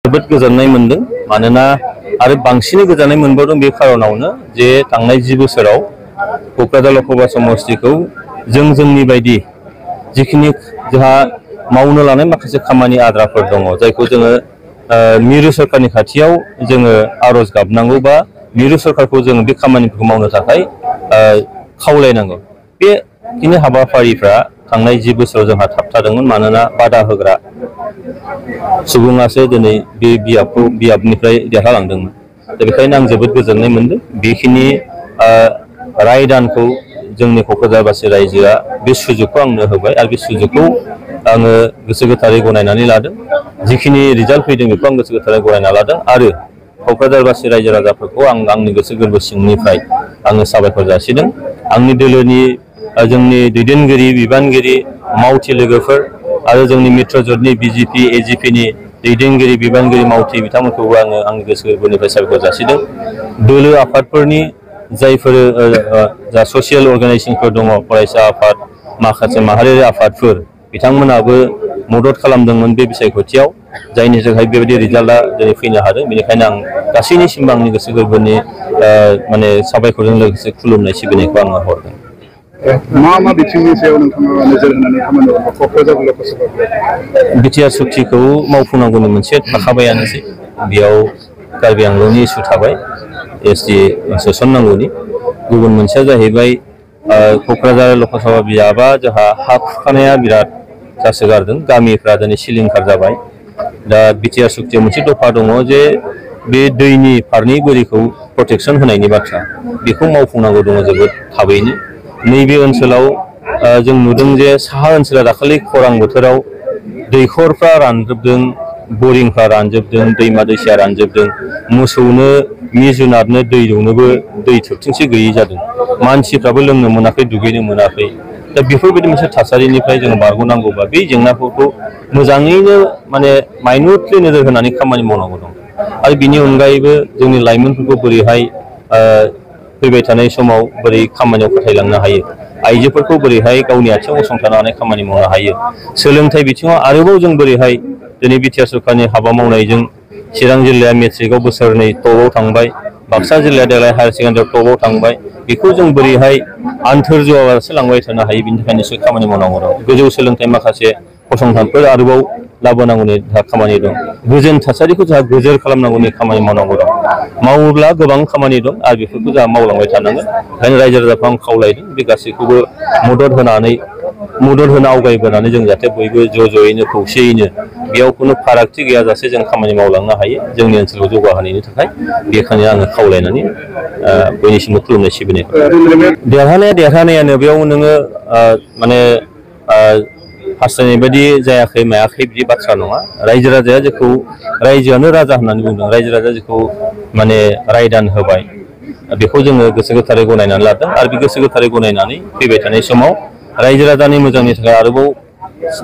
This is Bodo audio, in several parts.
जोबोद गोजोननाय मोनदों मानोना आरो बांसिनै गोजोननाय मोनबावदों बे खारनावनो जे थांनाय 10 बोसोराव कक्राझार लोकसभा समष्टिखौ जोंनि बायदि जिखिनि जोंहा मावनो लानाय माखासे खामानि आद्राफोर दङ जायखौ जोङो मिरु सरकारनि खाथियाव जोङो आरज गाबनांगौ बा मिरु सरकारखौ जों बे खामानिफोरखौ मावनो थाखाय खावलायनांगौ बेखिनि हाबाफारिफ्रा थांनाय 10 बोसोराव जोंहा थाबथादोंमोन मानोना बादा होग्रा सुबुङासो दिनै बे बियाबनिफ्राय देरहालांदोंमोन दा बेखायनो आं जोबोद गोजोननाय मोनदों बेखिनि रायदानखौ जोंनि कक्राझारबासि रायजोआ बे सुजुगखौ आंनो होबाय आरो बे सुजुगखौ आङो गोसो गोथारै गनायनानै लादों जिखिनि रिजाल्ट फैदों बेखौ आं गोसो गोथारै गनायना लादों आरो कक्राझारबासि रायजो राजाफोरखौ आं आंनि गोसो गोरबो सिंनिफ्राय आङो साबायखर जासिदों आंनि दोलोनि जोंनि दैदेनगिरि बिबानगिरि मावथि लोगोफोर आरो जोंनि मित्र जथनि बिजेपि एजिपिनि दैदेनगिरि बिबानगिरि मावथि बिथांमोनखौबो आङो आंनि गोसो गोरबोनिफ्राय साबायखर जासिदों दोलो आफादफोरनि जायफोर जा ससियेल अर्गानाइजेशनफोर दङ फरायसा आफाद माखासे माहारियारि आफादफोर बिथांमोनाबो मदद खालामदोंमोन बे बिसायख'थियाव जायनि थाखाय बेबायदि रिजाल्टआ दिनै फैनो हादों बेनिखायनो आं गासैनिसिमबो आंनि गोसो गोरबोनि माने साबायखरजों लोगोसे खुलुमनाय सिबिनायखौ आङो हरदों मा बिथिंनि सायाव नोंथाङा नोजोर होनानै खामानि मावो कक्राझार लोकसभा बिटिआर सुक्तिखौ मावफुंनांगौनि मोनसे थाखाबायानोसै बेयाव कार्बि आंलंनि इस्यु थाबाय एसटि सोसननांगौनि गुबुन मोनसेया जाहैबाय कक्राझार लोकसभा बियाबा जोंहा हा खुरखानाया बिराद जासोगारदों गामिफ्रा दिनै सिलिंखार जाबाय दा बिटिआर सुक्तियाव मोनसे दफा दङ जे बे दैनि फारनै बोरिखौ प्रटेक्सन होनायनि बाथ्रा बेखौ मावफुंनांगौ दङ जोबोद थाबैनो नैबे ओनसोलाव जों नुदों जे साहा ओनसोला दाखालि खरां बोथोराव दैखरफ्रा रानजोबदों बरिंफ्रा रानजोबदों दैमा दैसाया रानजोबदों मोसौनो जुनारनो दै दौनोबो दै थोबथिंसे गैयै जादों मानसिफ्राबो लोंनो मोनाखै दुगैनो मोनाखै दा बेफोरबायदि मोनसे थासारिनिफ्राय जों बारग'नांगौबा बे जेंनाफोरखौ मोजाङैनो माने माइन्युटलि नोजोर होनानै खामानि मावनांगौ दं आरो बिनि अनगायैबो जोंनि लाइमोनफोरखौ बोरैहाय फैबाय थानाय समाव बोरै खामानियाव फोथायलांनो हायो आइजोफोरखौ बोरैहाय गावनि आथिङाव गसंथानो हानाय खामानि मावनो हायो सोलोंथाइ बिथिङाव आरोबाव जों बोरैहाय दिनै बिटिआर सरकारनि हाबा मावनायजों चिरां जिल्लाया मेट्रिकआव बोसोरनै टपआव थांबाय बाक्सा जिल्लाया देग्लाय हायार सेकेन्डारियाव टपआव थांबाय बेखौ जों बोरैहाय आन्थोर जौगाजासे लांबाय थानो हायो बिनि थाखाय निश्चय खामानि मावनांगौ दं गोजौ सोलोंथाइ माखासे फसंथानफोर आरोबाव लाबोनांगौनि खामानि दं गोजोन थासारिखौ जोंहा गोजोर खालामनांगौनि खामानि मावनांगौ दं मावोब्ला गोबां खामानि दं आरो बेफोरखौ जोंहा मावलांबाय थानांगोन ओंखायनो रायजो राजाखौ आं खावलायदों बे गासैखौबो मदद होनो आवगायबोनानै जों जाहाथे बयबो ज'यैनो खौसेयैनो बेयाव खुनु फारागथि गैयाजासे जों खामानि मावलांनो हायो जोंनि ओनसोलाव जौगाहोनायनि थाखाय बेखायनो आङो खावलायनानै बयनिसिमबो खुलुमनाय सिबिनायखौ देरहानायानो बेयाव नोङो माने हास्थायनाय बायदि जायाखै मायाखै बिदि बाथ्रा नङा रायजो राजाया जेखौ रायजोआनो राजा होननानै बुंदों रायजो राजाया जेखौ माने रायदान होबाय बेखौ जोङो गोसो गोथारै गनायनानै लादों आरो बे गोसो गोथारै गनायनानै फैबाय थानाय समाव रायजो राजानि मोजांनि थाखाय आरोबाव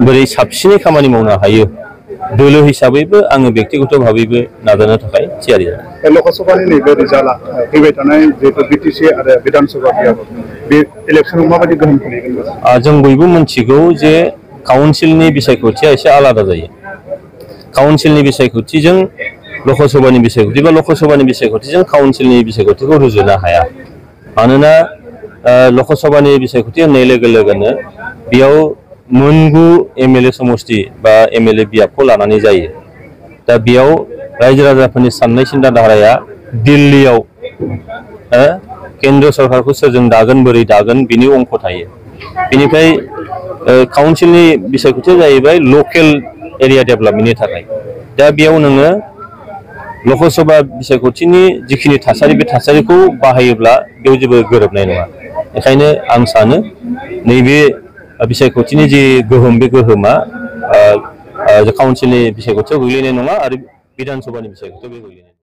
बोरै साबसिनै खामानि मावनो हायो दोलो हिसाबैबो आङो बेक्तिगत भाबैबो नाजानो थाखाय थियारि जादों लोकसभानि नैबे रिजाल्टआ फैबाय थानाय जिहेतु बिटिसि आरो विधानसभा बे इलेक्सनाव माबायदि गोहोम खोलैगोन जों बयबो मिथिगौ जे काउन्सिलनि बिसायख'थिया एसे आलादा जायो काउन्सिलनि बिसायख'थिजों लोकसभानि बिसायख'थि बा लोकसभानि बिसायख'थिजों काउन्सिलनि बिसायख'थिखौ रुजुनो हाया मानोना लोकसभानि बिसायख'थि होननाय लोगो लोगोनो बेयाव मोनगु एमएलए समष्टि बा एमएलए बियाबखौ लानानै जायो दा बेयाव रायजो राजाफोरनि साननाय सिन्ताधाराया दिल्लीयाव केन्द्र सरकारखौ सोरजों दागोन बोरै दागोन बिनि अंक थायो बेनिफ्राय काउन्सिलनि बिसायख'थिया जाहैबाय लकेल एरिया डेभेलपमेन्टनि थाखाय दा बेयाव नोङो लोकसभा बिसायख'थिनि जिखिनि थासारि बे थासारिखौ बाहायोब्ला बेयाव जेबो गोरोबनाय नङा बेखायनो आं सानो नैबे बिसायख'थिनि जि गोहोम बे गोहोमा काउन्सिलनि बिसायख'थियाव गोग्लैनाय नङा आरो विधानसभानि बिसायख'थियाव बे गोग्लैनाय